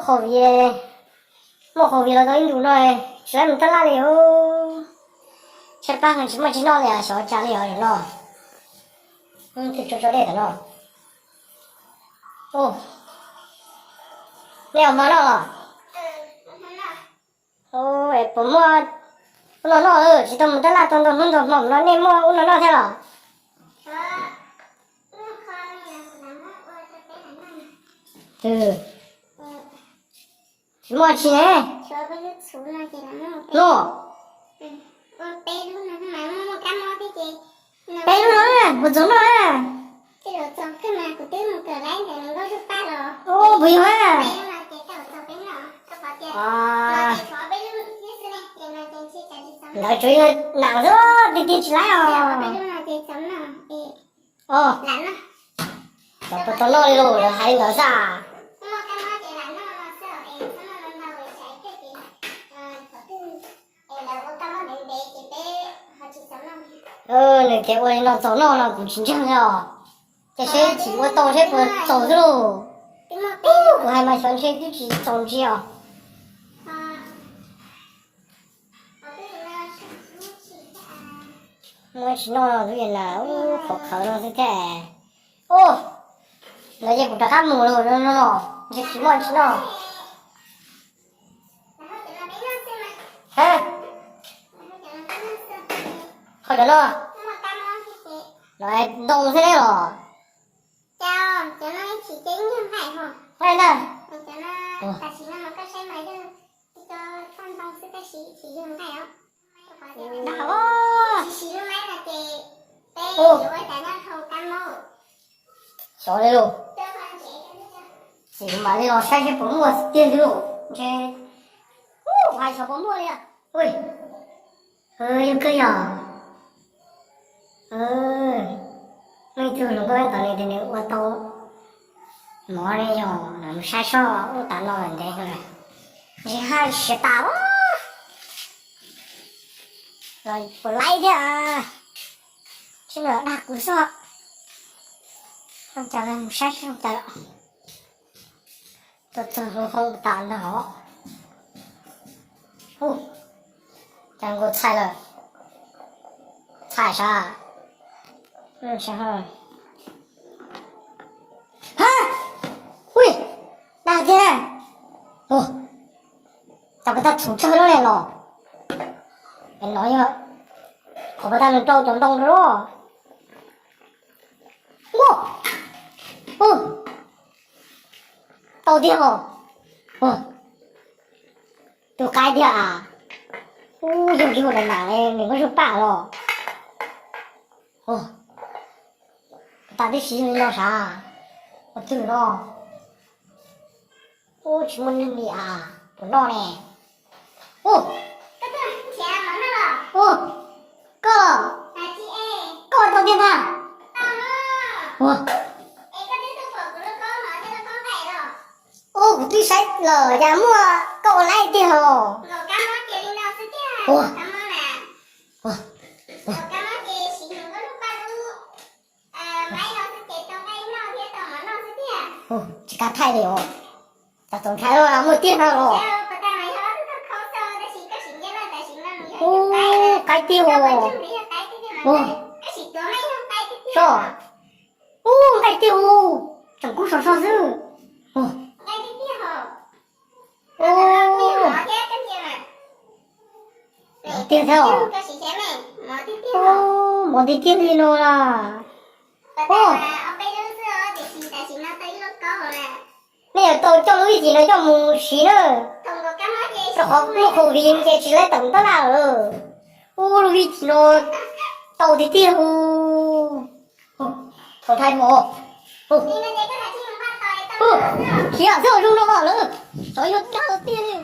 Qhov vim, muaj qhov vim los tau ib ntus no, tsis laib mus tab laj li os. Tshaib plab tsis muaj tsis noj li, xyov cas li os no. Twb tso tso dej tam no. Nej ua hmo noj los? Puas muaj ub no noj? Tsis tau mus tab laj tau ntau hnub ntau hmo no nej muaj ub no noj thiab los? Tsis muaj tsi ne. Noj. Peb lub no, kuv txaus noj na. Puas yog a? Ntawd tsuas yog nam xwb, tiag tiag tsis laib os. Os, puas tau noj li los lawv hais li ntawd xwb. Nws tias ua li no txaus noj no kuv tsis ntseeg li os. Ces seb tsis ua tau seb puas txaus xwb lauj. Kuv hais mas xyov ntshe twb tsis txaus ntsia os. Muaj tsis noj no twb yog na, ub, qhov qhawv no xwb thiab. Ub, no ces kuv rov qab mus lawm no, ntshe tsis muaj tsis noj. Qhov cov no, no ntoo xwb ne los? Xyov li lauj. Kuv mam li los saib seb puas muaj tiag li lauj. Ntshe, ub, kuv hais xyov puas muaj li. Ui, yog kawg yog. Muaj ib tug hluas nkauj tom no tias nws ua tau mov ne, yog mus saib seb ub tas no ntev heev, ntshe haj siav tas los puas laib thiab. Seb nws dag kuv xwb. Mus saib seb zoo cas. Tuaj txog lub hoob tas ntag os. Ub, cas nkaus txhais lawm. Txhais sav. Ha, ui, dag tiag. Ub, cas puas tau txhuv tsawg lawm los? No yog qhov puas tau nws rau cov ntoo rau los? Ub, tau tiag os. Tus qaib tiag a. Ub, yog tsis ua dav nam li nws muab zog pam los. Tas tib si li no sav. Ua twg no? Ub, tsis muaj neeg li a. Puas noj ne? Ub, ub, koj, koj tau tiag ntag. Ub, ub, kuv twb saib lawm cas muaj koj ua laib tiag os. Ub, ub, tsis kav thaij li os. Cas txaus ntshai los muaj tiag no los. Ub, qaib tiag os. Ub, so. Ub, nqaij tiag os. Tseem kub so so xwb. Ub, tiag thiab os. Ub, mov tiag tiag li no las. Ub, nej yuav tau coj lub ib cim no coj mus siv na. Rau qhov muaj qhov vim ces tsis laib tawm tab laj lawm. Ub, lub ib cim no tau tiag tiag. Thaum thaij mus, siv xwb zoo no lawm. Xyov yog kab tiag li.